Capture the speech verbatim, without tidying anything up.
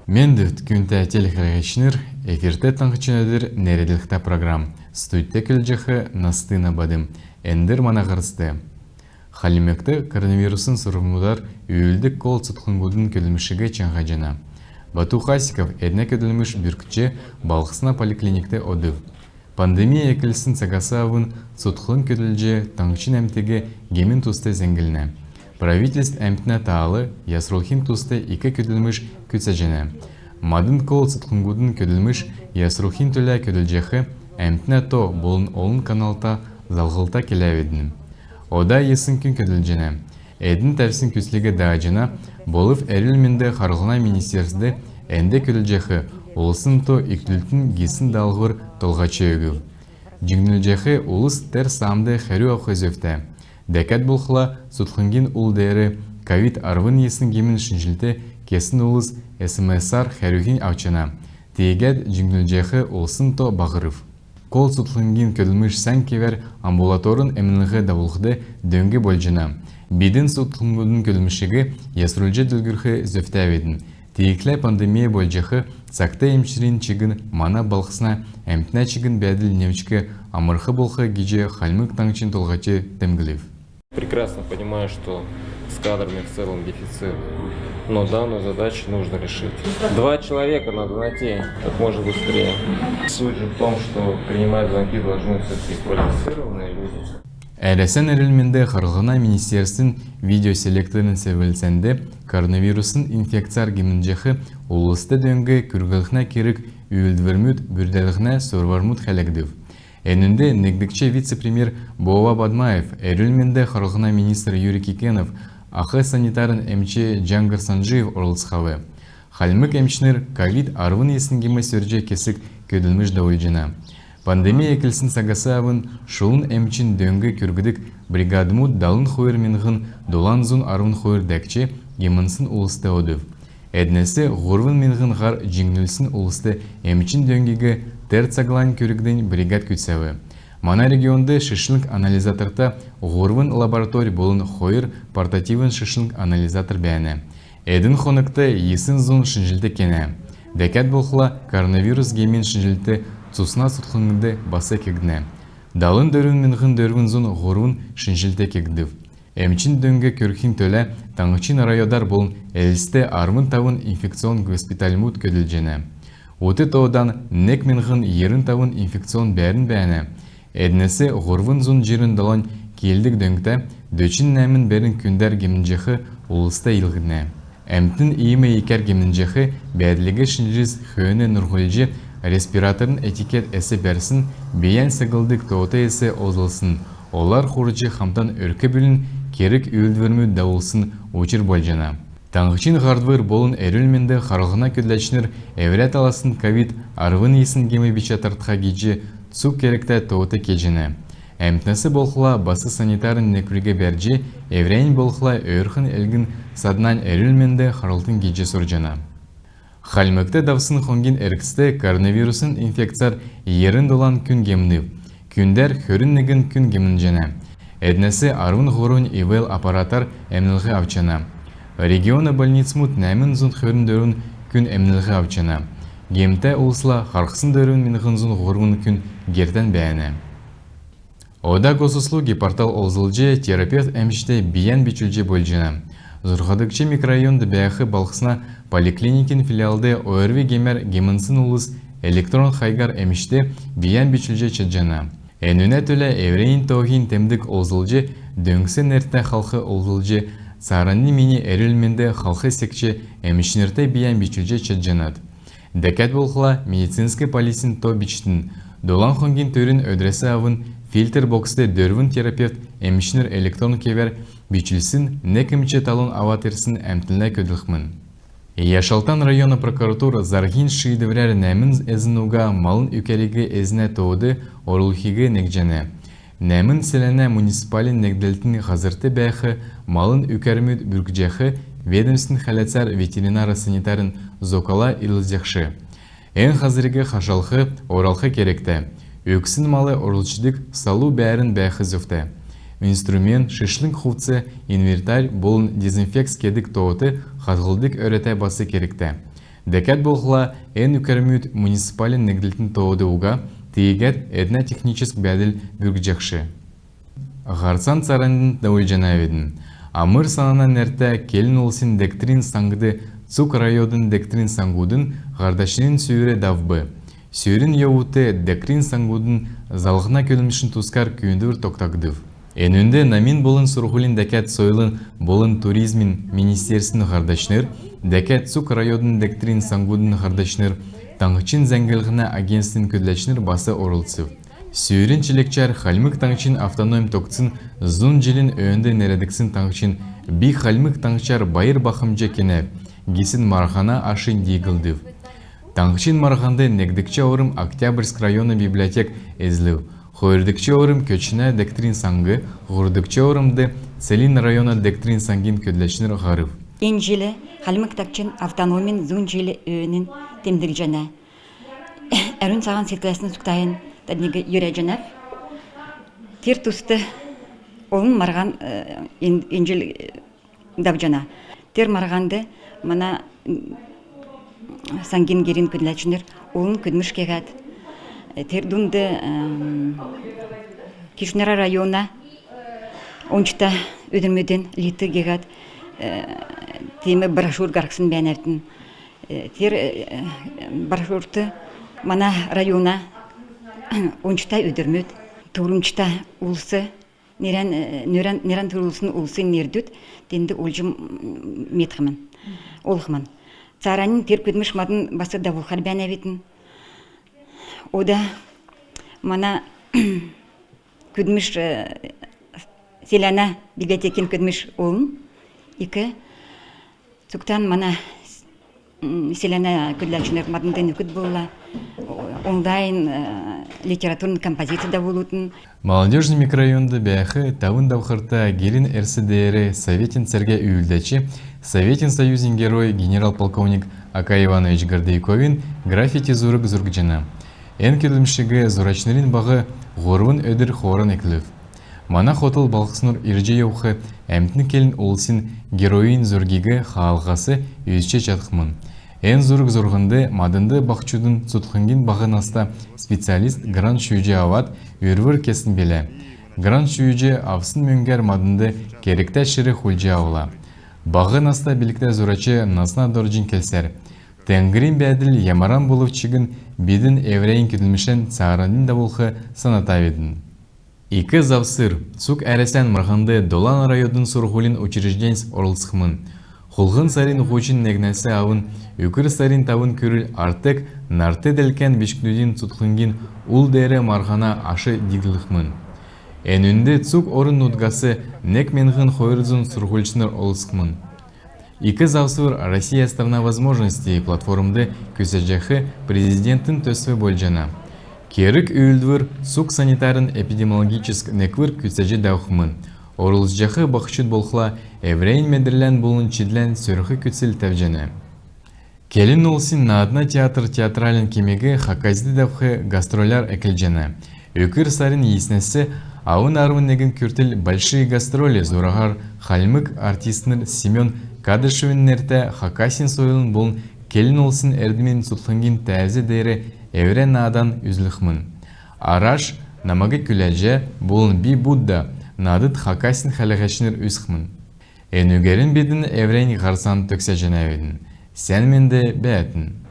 Мендвт, күндтә телехәләгчнр! Эфирт «Таңһчин өдр» нерәдлһтә программ. Студьд көдлҗәх Настина Бадм. Эндр мана һарцд. Хальмгт коронавирусн сурврмудар үүлддг кол цутхлңгудын көдлмшиг чаңһаҗана. Бату Хасиков эднә көдлмш бүркҗ, балһсна поликлиникд одв. Пандемия эклсн цагас авн цутхлң көдлҗ, таңһчин әмтиг гемин туст зәңглнә. Правительств әмтнә таал ясрулхин туст ик көдлмш күцәҗәнә. Мадн кол цутхлңгудын көдлмш ясрулхин төлә көдлҗәх әмтнә то болн олн каналта залһлда келәвидн. Ода йисн күн көдлҗәнә. Эдн тәвсн күслиг дааҗана, болв эрүл-менд харлһна министерствд энд көдлҗәх улсин то икдүлтн гисн даалһвр толһач өгв. Җиңнүлҗәх улс тер саамд хәрү авх зөвтә. Дәкәд болхла, цутхлңгин ул деер ковид арвн йисн гемин шинҗлт кесн улс СМС-ар хәрүһинь авчана. Тиигәд җиңнүлҗәх улсин то баһрв. Кол цутхлңгин көдлмш сән кевәр амбулаторн эмнлһ давулхд дөң болҗана. Бидн цутхлңгудын көдлмшиг ясрулҗ делгрүлх зөвтәвидн. Тиигхлә пандемия болҗах цагт эмчнрин чигн, мана балһсна әмтнә чигн бәәдл немчк амрх болх гиҗ Хальмг Таңһчин Толһач темдглв. Прекрасно понимаю, что с кадрами в целом дефицит, но данную задачу нужно решить. Два человека надо найти как можно быстрее. Суть же в том, что принимать звонки должны все-таки квалифицированные люди. Әрәсән эрүл-менд харлһна министерствин видеоселекторн селвлцәнд коронавирусн инфекцәр гемнҗәх улст дөң күрглһнә керг үүлдврмүд бүрдәлһнә сурврмуд хәләгдв. Энүнд негдгч вице-премьер Бова Бадмаев, эрүл-менд харлһна министр Юрий Кикенов, ах санитарн эмч Җаңһр Санҗиев орлцхав. Хальмг эмчнр ковид арвн йисн гем сөрҗ кесг көдлмш давулҗана. Пандемия эклсн цагас авн шулун эмчин дөң күргдг бригадмуд далн хойр миңһн долан зун арвн хойр дәкҗ гемнсн улст одв. Эднәс һурвн миңһн һар җиңнүлсн улст эмчин дөңгиг тер цаглань күргдг бригад күцәв. Мана регионд шишлң анализаторта һурвн лаборатори болн хойр портативн шишлң анализатор бәәнә. Эдн хонгт йисн зун шинҗлт кенә. Дәкәд болхла, коронавирус гемин шинҗлт цусна цутхлңд бас кегднә. Далн дөрвн миңһн дөрвн зун һурвн шинҗлт кегдв. Эмчин дөң күргхин төлә таңһчин районар болн Элстд арвн тавн инфекционн госпитальмуд көдлҗәнә. Ут тоодан нег миңһн йирн тавн инфекционн бәәрн бәәнә. Эднәс һурвн зун җирн долан килдг дөңтә, дөчн нәәмн бәрн күндәр гемнҗәх улст илгәнә. Әмтн иим икәр гемнҗәх бәәдлиг шинҗлҗ, хөөн нурһлҗ, респираторн этикет эс бәрсн, бийән саглдг тоот эс олзлсн, олар хурҗ хамдан өрк-бүлин керг-үүлдврмүд давулсн учр болҗана. Таңһчин һардвр болн эрүл-менд харлһна көдләчнр эврә таласн ковид арвн йисн гем бичә тартха гиҗ цуг кергтә тоот кеҗәнә. Әмтнәс болхла бас санитарн неквриг бәрҗ, эврәннь болхла өөрхн элгн-саднань эрүл-менд харлтн гиҗ сурҗана. Хальмгт давсн хонгин эргцд коронавирусн инфекцәр йирн долан күн гемнв. Күндәр хөрн негн күн гемнҗәнә. Эднәс арвн һурвнь ИВЛ аппаратар эмнлһ авчана. Региона больницмуд нәәмн зун хөрн дөрвн күн эмнлһ авчана. Гемтә улсла харһсн дөрвн миңһн зун һурвн күн гертән бәәнә. Ода Госуслуги портал олзлҗ терапевт эмчд бийән бичүлҗ болҗана. Зурһадгч микрорайонд бәәх балһсна поликлиникин филиалд ОРВИ гемәр гемнсн улс электрон хайгар эмчд бийән бичүлҗ чадҗана. Энүнә төлә эврәннь тооһин темдг олзлҗ, дөңц нертә халх олзлҗ, цааранднь мини эрүл-менд халх секҗ эмчнрт бийән бичүлҗ чадҗанат. Дәкәд болхла медицинск полисин то бичтн. Долан хонгин түрүн өдрәс авн фильтр бокст дөрвн терапевт эмчнр электрон кевәр бичүлсн, нег эмч талун авад ирсн әмтнлә көдлхмн. Яшалтан района прокуратур зарһин шиидврәр нәәмн эзн уга малын үкәриг эзнә тоод орулхиг негдҗәнә. Нәәмн селәнә муниципальн негдлтин һазрт бәәх малын үкәрмүд бүркҗәх ведомствин хәләцәр ветеринар-санитарн зокала ирлцҗәхш. Эн һазриг хашалх, оралх кергтә. Үксн мал орулҗдг салу бәәрн бәәх зөвтә. Инструмент, шишлң хувц, инвентарь болн дезинфекц кедг тоот хадһлдг өрәтә бас кергтә. Дәкәд болхла эн үкәрмүд муниципальн негдлтин тоод уга, тиигәд эднә техническ бәәдл бүркҗәхш. Һарцан цааранднь давулҗанавидн. Амр-Санана нертә келн улсин дегтрин саңд цуг райодын дегтрин саңгудын һардачнрин сүүр давв. Сүүрин йовудт дегтрин саңгудын залһна көдлмшин тускар күүндвр тогтагдв. Энүнд намин болн сурһулин, дәкәд сойлын болн туризмин министерствин һардачнр, дәкәд цуг райодын дегтрин саңгудын һардачнр, таңһчин зәңглһнә агентствин көдләчнр бас орлцв. Сүүрин чилгчәр Хальмг Таңһчин автономь тогтсн зун җилин өөнд нерәдгдсн таңһчин «Би Хальмг Таңһчар байр бахмҗ кенәв» гисн марһана ашнь дииглгдв. Таңһчин марһанд негдгч орм Октябрьск района библиотек эзлв. Хойрдгч орм Көтчнә дегтрин саңг, һурвдгч ормд Целинн района дегтрин саңгин көдләчнр һарв. Эн җил Хальмг Таңһчин автономин зун җил өөнин темдглҗәнә. Әрүн цаһан седкләсн цугтаһин тадниг йөрәҗәнәв. Тер туст олн марһан, э, эн-, эн җил, э, давҗана. Тер марһанд мана, м, саңгин герин көдләчнр олн көдлмш кеһәд, э, тер дунд, эм, Көтчнрә района ончта өдрмүдин лист геһәд, э, тиим брошюр һарһсн бәәнәвидн. Э, тер, э, брошюрт мана района ончта өдрмүд, туурмҗта улс, нерән, э, нерән, нерән туурулсн улсин нердүд тенд олҗ, м, медхмн, олхмн. Цааранднь тер көдлмш мадн бас давулхар бәәнәвидн. Ода мана көдлмш, э, селәнә библиотекин көдлмш олн. Ик цугтан мана, м, селәнә көдләчнр маднд нөкд болла, о-, онлайн, э, литературн композиция давулудн. Молодёжный микрорайонд бәәх тавн давхрта герин эрс деер Советин цергә үүлдәч, Советин Союзин Герой генерал-полковник Акай Иванович Городовиковин граффити зург зургҗана. Эн көдлмшиг зурачнрин баһ һурвн өдр хооран эклв. Мана хотл балһснур ирҗ йовх әмтн келн улсин геройин зургиг хаалһас үзҗ чадхмн. Эн зург зурһнд маднд баһчудын цутхлңгин баһ наста специалист грант шүүҗ авад үрвр кесн билә. Грант шүүҗ авсн мөңгәр маднд кергтә чир хулдҗ авла. Баһ наста билгтә зурач Насна Дорҗин келсәр, теңгрин бәәдл ямаран болв чигн бидн эврәннь көдлмшән цааранднь давулх санатавидн. Ик завср. Цуг Әрәсән марһанд долан райодын сурһулин учрежденьс орлцхмн. Хулһн сарин һучн негнәс авн үкр сарин тавн күрл «Артек» нарт делкән бичкдүдин цутхлңгин ул деер марһана аш диглхмн. Энүнд цуг орн-нутгас нег миңһн хойр зун сурһульчнр орлцхмн. Ик завср «Россия — страна возможностей» платформд күцәҗәх президентин төсв болҗана. Керг-үүлдвр цуг санитарн-эпидемиологическ неквр күцәҗ давхмн. Орлцҗах баһчуд болхла эврәннь медрлән болн чидлән сөрх күцл тәвҗәнә. Келн улсин наадна театр театральн кемиг Хакасд давх гастроляр эклҗәнә. Үкр сарин йиснәс авн арвн негн күртл «Большие гастроли» зураһар хальмг артистнр Семен Кадышевин нертә хакасин сойлын болн келн улсин эрдмин цутхлңгин тәәз деер эврә наадан үзүлхмн. «Араш», «Намаг күләҗә» болн «Би Будда» наадд хакасин хәләһәчнр үзхмн. Энүгәрн бидн эврәннь һарцан төгсәҗәнәвидн. Сән менд бәәтн.